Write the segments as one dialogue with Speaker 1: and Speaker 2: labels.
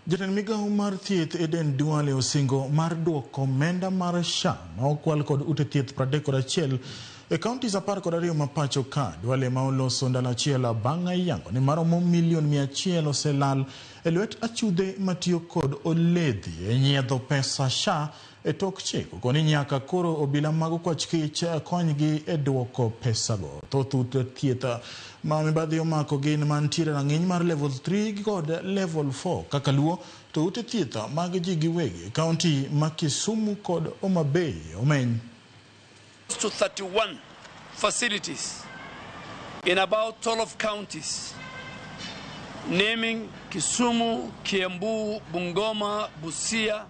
Speaker 1: Jatend migawo mar thieth Eden Duale osingo mar duoko omenda mar SHA ma okwal kod ute thieth 31 e counties 12 ma pacho ka. Duale ma oloso ndalo achiel bang' yango ni maromo milion 100 oselal e lwet achudhe matiyo kod oledhi e nyiedho pesa SHA e tok chik. Okoni nyaka koro obila mag okwach kich konygi e duoko pesago. Thoth ute thieth ma mibadhi omako gin mantiere rang'iny mar level 3 kod level 4 kaka luo to ute thieth mag ji giwegi e kaunti ma Kisumu kod Homa Bay omeny.
Speaker 2: To 31 facilities in about 12 counties, naming Kisumu, Kiambu, Bungoma, Busia,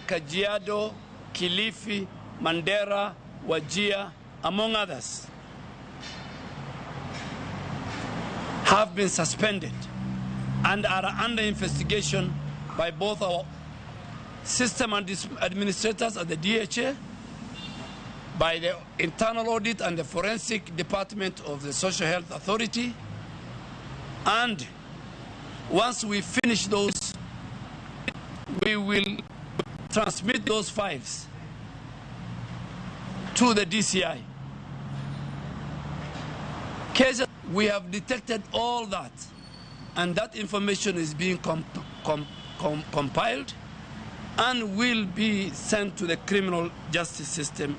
Speaker 2: Kajiado, Kilifi, Mandera, Wajir, among others, have been suspended and are under investigation by both our system administrators at the DHA, by the Internal Audit and the Forensic Department of the Social Health Authority. And once we finish those, we will transmit those files to the DCI. Cases, we have detected all that, and that information is being compiled and will be sent to the criminal justice system